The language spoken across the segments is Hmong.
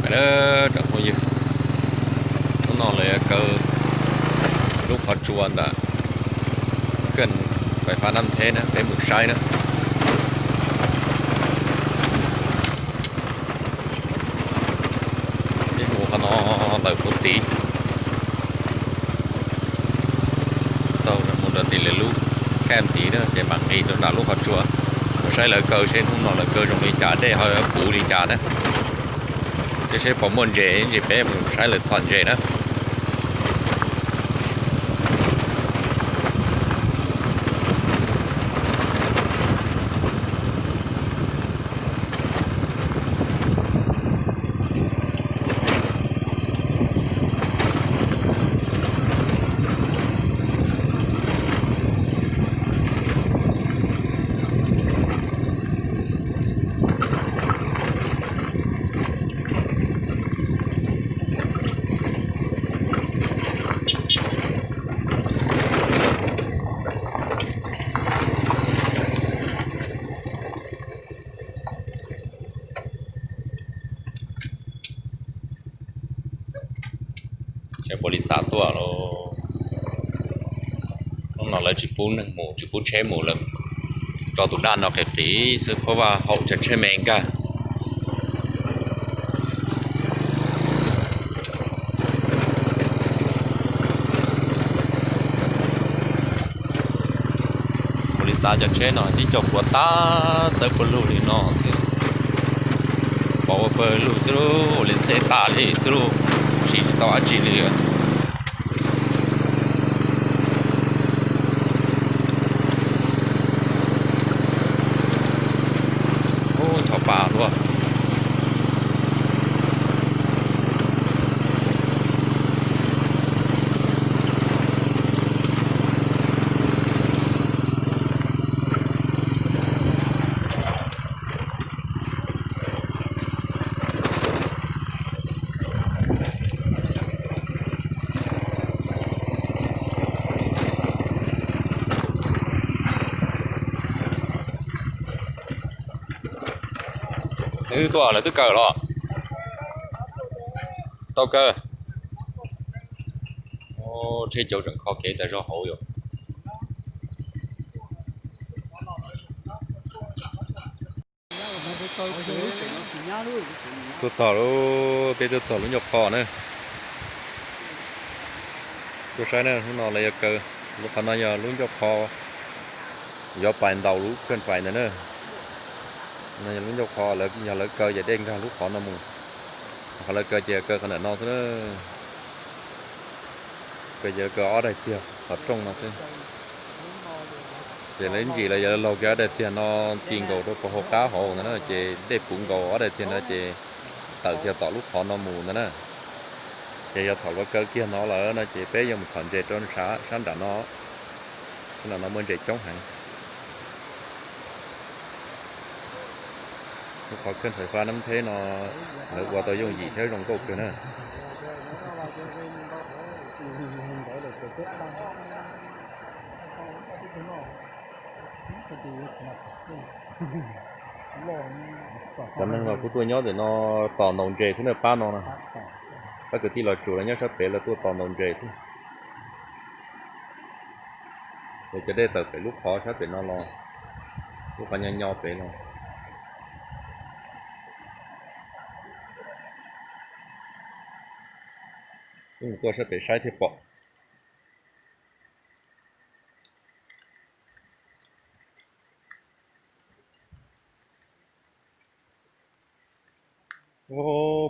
Tsoom phooj ywg, hnub no lawv yuav kaw lub qhov tsua ntawm khwj fais fab Nab Theb na, peb mus saib na. Peb mus qhov no ntawm puv tid, txog mus rau tim lawv lub khej tid na, ces mam nqis rau nram lub qhov tsua, mus saib lawv kaw seb hnub no lawv kaw zoo li cas, dej ho puv li cas na. Ces seb puas muaj ntses, ntses peb mus saib lawv txhom ntses na. Seb puas li xav tuaj los. Hnub no lawv tsis pub neeg mus, tsis pub tsheb mus, lawv tso tus daj no qis qis xwb, pab vaj haum tsheb me nkag. Ua li xav cov tsheb no tib co puav tag txawb puag lug li no xwb, pov ua pawg lug xwb lauj, ua li xeb tas li xwb lauj, siv tsis tau dab tsi li. Ub, ncho pa luaj. Nws tuaj lawv twb kaw los? Tau kaw. Tsheb cau tseem kho kev tas zog hauv yom. Tuaj txog lub, peb tuaj txog lub ncauj qho na. Tuaj saib na, hnub no lawv yuav kaw, lub qhov no yog lub ncauj qho, yuav pais ntaus lub khwj fais ntawd na. No yog lub ncauj qho, yog lawv kaw ces dej nkag lub qhov no mus. Qhov lawv kaw ces kaw qhov ntawm no xwb na. Kaw ces kaw ob daim txiag qhov rooj no xwb. Ces lawv ntsis lawv yuav laug kiag ob daim txiag no ti nkaus rau puag hauv qab hauv ntawd na, ces dej puv nkaus ob daim txiag no ces tawm kiag tom lub qhov no mus ntawd na. Ces yog thaum lawv kaw kiag no lawm no ces peb yuav mus txhom ntses rau sab nram no. Sab nram no muaj ntses coob heev. Lub qhov khwj fais fab Nab Theb no lawv ua tau yooj yim thiab zoo nkauj kawg na. Cov neeg los kuj tuaj nyob ntawm no tos ntaus ntses xwb na, pab no na. Pab kwv tij los tsuas los nyob sab pem los tuaj tos ntaus ntses xwb. Ces cov dej tawm pem lub qhov sab pem no los, lub qhov nyo nyo pem los. Wb mus tuaj sab pem saib thiaj pom.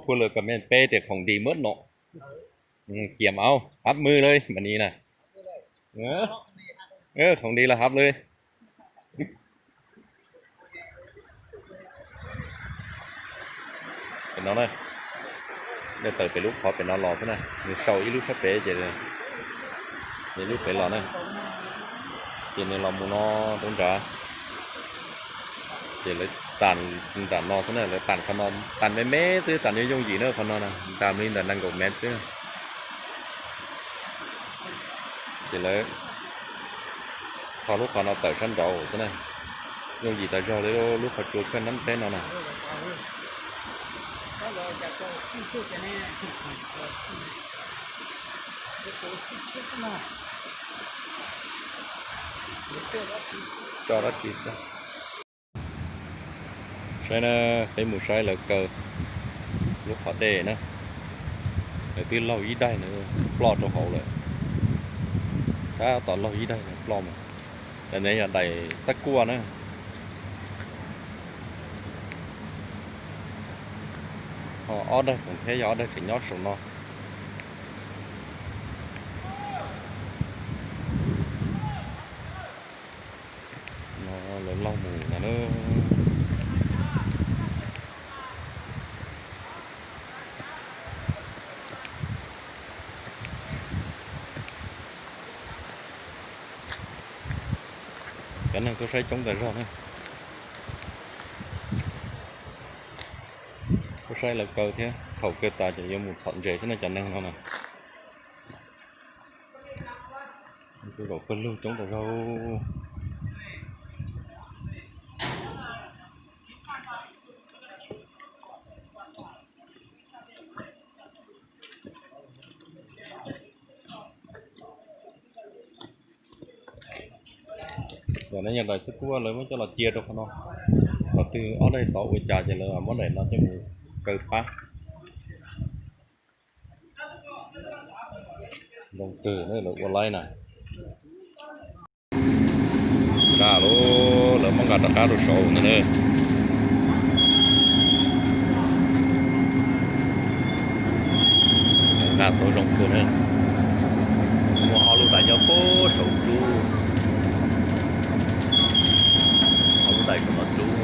Puag lawv comment peb tias khoom di mab no. Kiam au, hab mw lawm mas ni na. Khoom di los hab lawm. Pem no na, nws tawm pem lub qhov pem no los xwb na, nws sau ib lub sab pem ces nws lub pem los na, ces nws los mus no rau nrad. Ces lawv tas nram no xwb na, lawv tas qhov no, tas me me xwb, tas nws yooj yim na qhov no na, tas li ntawm nees nkaum mev xwb. Ces lawv tho lub qhov no tawm sab nraud xwb na, yooj yim tas zog li lub qhov tsua khwj Nab Theb no na. Tso dab tsi xwb. Saib na, peb mus saib lawv kaw lub qhov dej na. Lawv twb laug ib daim na, ploj rau hauv lawm. Tab tom laug ib daim na ploj mas. Daim no yog daim xab kuaj na. Ho ob daim khoom thiab yog ob daim tseem nyob saum no. No lawv laug mus ntag na. Cov neeg tuaj saib coob tas zog na. Tuaj saib lawv kaw thiab, thaum kaw tas ces yuav mus txhom ntses xwb na cov neeg no na. Zaum pawg lug coob tas zog. Yog no yog daim xab kuaj lawv muab coj los cia rau qhov no. Qhov twg ob daim tod ua cas ces lawv muab daim no coj mus kaw pab. Zoo kawg na, lawv ua laib na. Nqa lauj, lawv muab nqa rov qab rau saud no na. Nqa tau zoo kawg na. Muaj ob lub daim nyob puag saum dlub, ob lub daim saum no dlub.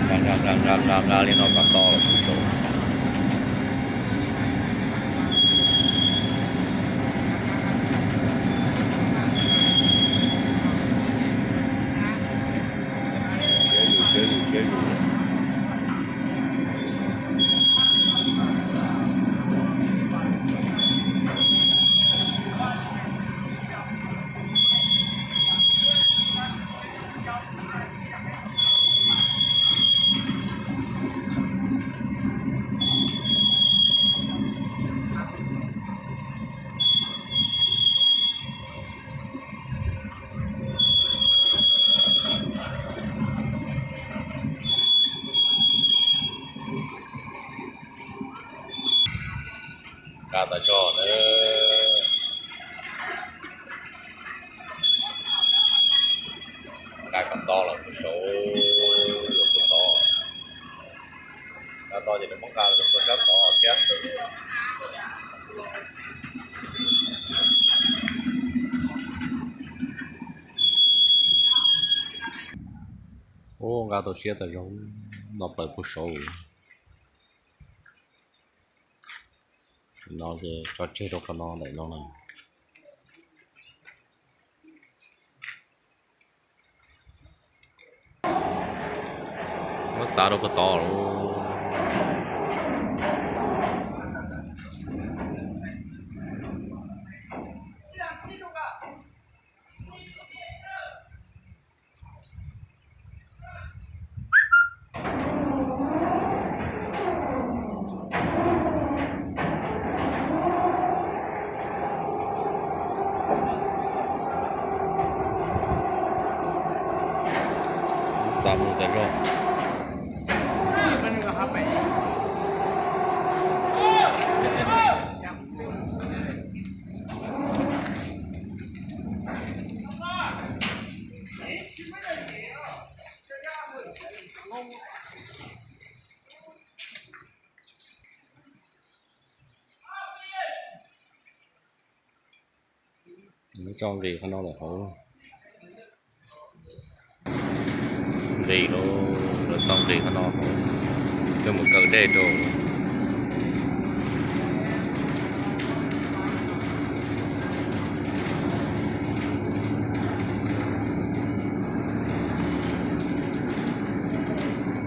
Nqa nqa nqa nqa nqa li no kom to los kuj saud. Siab yus, siab yus, siab yus. Nqa tas zog na. Nqa kom to los kuj saud, los kuj tod. Nqa to ces nws muab nqa rau puag sab tod thiab. Ub, nqa tau siab tas zog, no plaws puag saud. No ces tso tseg rau qhov no daim no na. Muab txav rau puag tod lauj. Txav mus tas zog. Lawv tso nqis qhov no lawm hauv. Nqis lauj, lawv tso nqis qhov no hauv, coj mus kaw dej rau.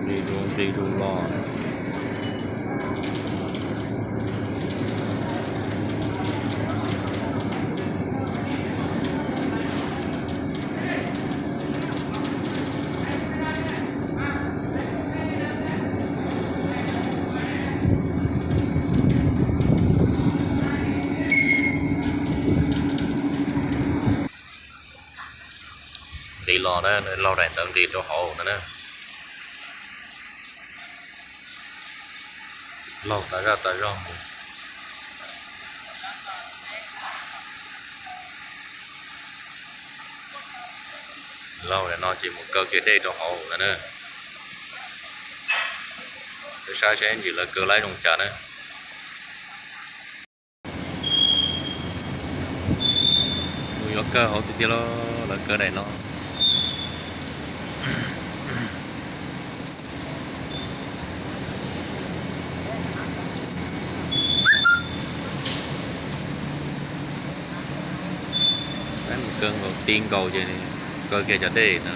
Nqis zus nqis zus los. Los na, laug daim ntawv nqis rau hauv ntawd na. Laug tas zaj tas zog mus. Laug daim no ces mus kaw kiag dej rau hauv ntawd na. Peb saib seb ntsis lawv kaw laib zoo cas na. Mus yuav kawg hauv tiag tiag lauj, lawv kaw daim no. Kaw nkaus, ti nkaus ces kaw kiag cov dej na.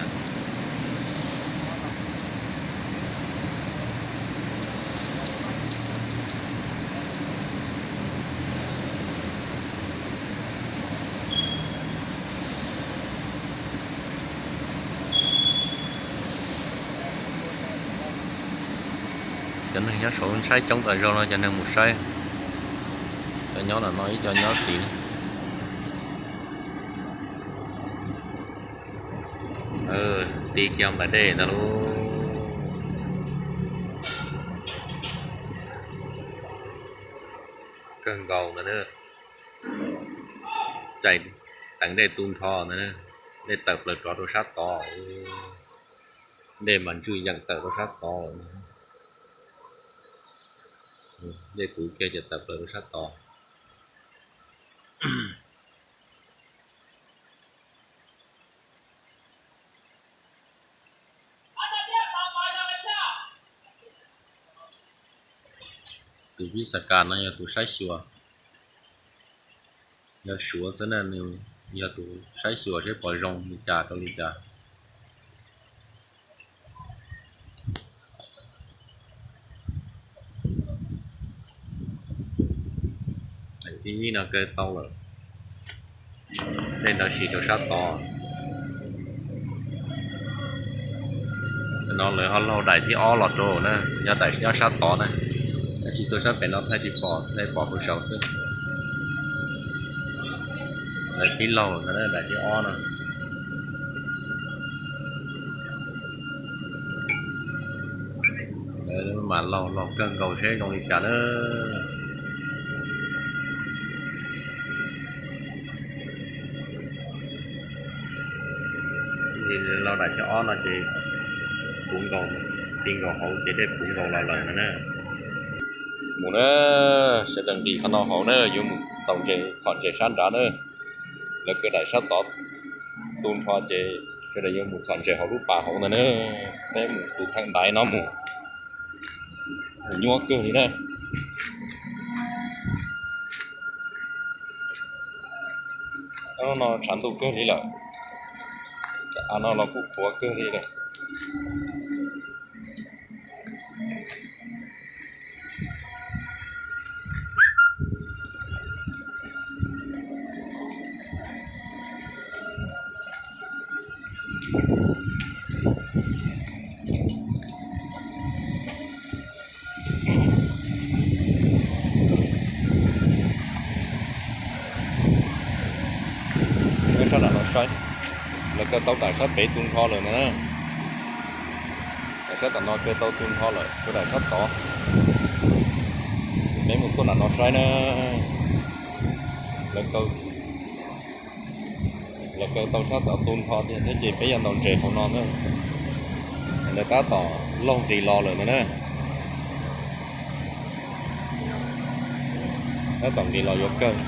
Cov neeg nyob saud saib coob tas zog no, cov neeg mus saib. Cov nyob ntawm no ib co nyob tid. Ti kiag nplaim dej ntag lauj. Kawg nkaus ntag. Cais teev dej tu nrho ntag, dej tawm plaws rov rau sab tod. Dej mas ntswj yeem tawm rau sab tod. Dej puv kiag ces tawm plaws rau sab tod. Tus vib xas kas no yog tus saib xyuas, yog Suav xwb na, nws yog tus saib xyuas seb pom zoo li cas rau li cas. Thib ib no kaw tau lawm, tej ntawd sim rau sab tod. No lawv ho laug daim thib ob los rau na, nyob daim nyob sab tod na, tab sis tuaj sab pem no thaij tsis pom, thaij pom hauv saud xwb. Lawv pib laug no daim thib ob no. Lawv mam laug laug kawg nkaus seb zoo li cas na. Laug daim thib ob no ces puv nkaus, ti nkaus hauv ces dej puv nkaus los lawm no na. Mus na, sawv daws nqis qhov no hauv na, yuav mus txhom ntses, txhom ntses sab nrad na. Lawv kaw daim sab tod tu nrho ces sawv daws yuav mus txhom ntses hauv lub pas hauv ntag na. Peb mus tus theem ntaiv no mus. Nyuaj kawg li na. Hnub no tshav ntuj kawg li lawm. Av no los kuj qhuav kawg li lawm. Sab nram no saib, lawv kaw tau daim sab pem tu nrho lawm na. Daim sab tom no kaw tau tu nrho lawm, kaw daim sab tod. Peb mus tuaj nram no saib na. Lawv kaw tau sab tod tu nrho tiag thiab ces peb yuav ntaus ntses hauv no na. Lawv tab tom laug nqis los lawm no na. Tab tom nqis los yuav kawg.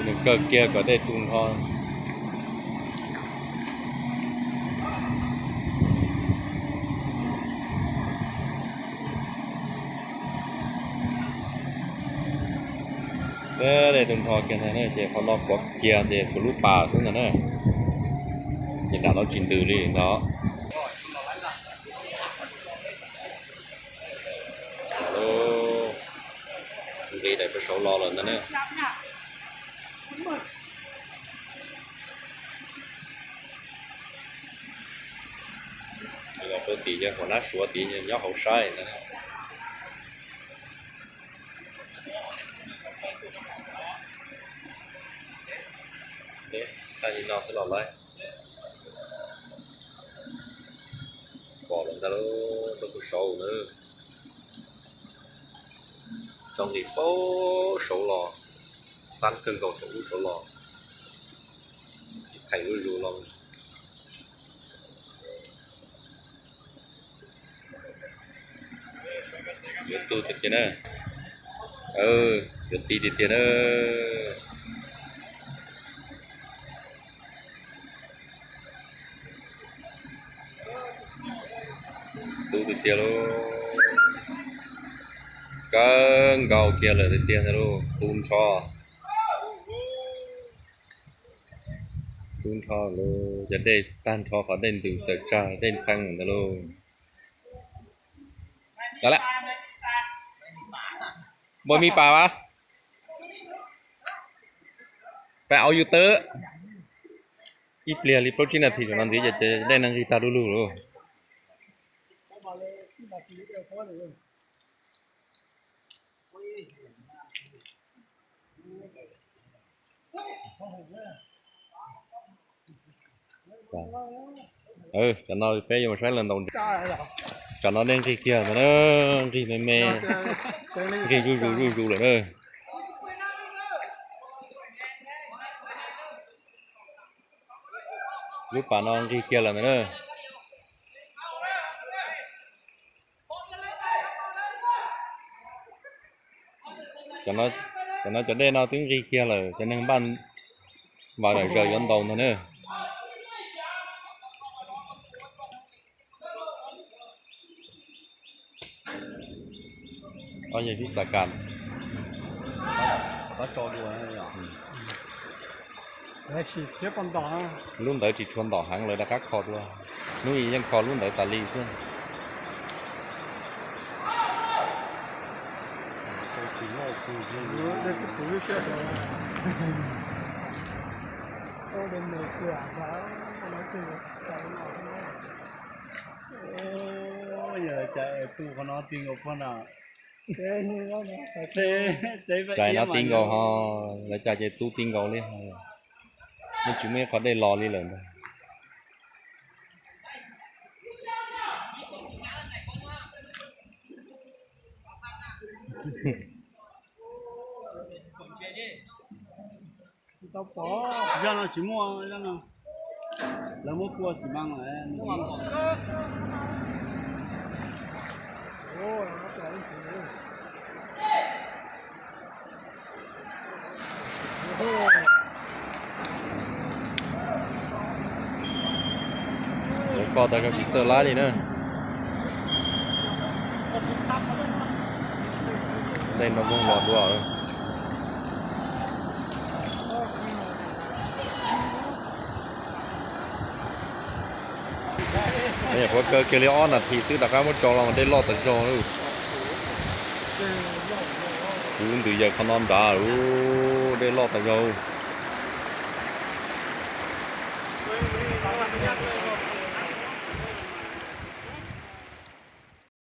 Nws kaw kiag kom dej tu nrho. Dej tu nrho kiag ntag ces qhov no kuav kiag ces tshuav lub pas xwb ntag na. Ces nram no tsis ntws li ntag. Nqis daim pem saud los lawm ntag na. Los rau tim yawg Huas Nab Suav tid nyob hauv saib ntag. Los lawm, pom lawm ntag lauj, rau kuv saud na. Tso nqis paub saud los, xab kawg nkaus saum lub saud los, thaim zuj zus los. Yuav tu tiag tiag na. Yuav ti tiag tiag na. Tu tiag tiag lauj. Kawg nkaus kiag lawm tiag tiag ntag lauj. Tu nrho, tu nrho lauj, cov dej tag nrho qhov dej ntws txawm tsag dej ntxhee ntag lauj. Npaj me pas as, peb auv yus tawb. Ib pliag li plaub tsib nas this tam no ntxiv ces dej no nqig tag du lug lauj. Tam no peb yuav mus saib lawv ntaus nrhiav. Tam no dej nqig kiag ntag na, nqig me me, nqig zuj zus zuj zus lawm na. Lub pas no nqig kiag lawm ntag na. Tam no cov dej no twb nqig kiag lawm, cov neeg npaj vas dawm zaws yuav ntaus ntag na. Ob yawg tib xav kam. Lub ntawd tsis tshua ntom heev, lawv rov qab kho dua. Hnub ib yeej kho lub ntawd tas li xwb. Yog cas es tu qhov no ti nkaus puag na. Cas no ti nkaus ho, lawv cas ces tu ti nkaus li ho. Yeej tsis muaj ib qhov dej los li lawm ntag. Zaj no tsis muaj, zaj no lawv muab kua xi mas lawm. Lawv kho tas zoo tsis txawj lab li na. Dej nrov nkoog los dua. Nyuam qhuav kaw kiag li ob nas this xwb rov qab muab tso los mas dej loj tas zog lawm. Kuv ntws yawm qhov no nrad, dej loj tas zog.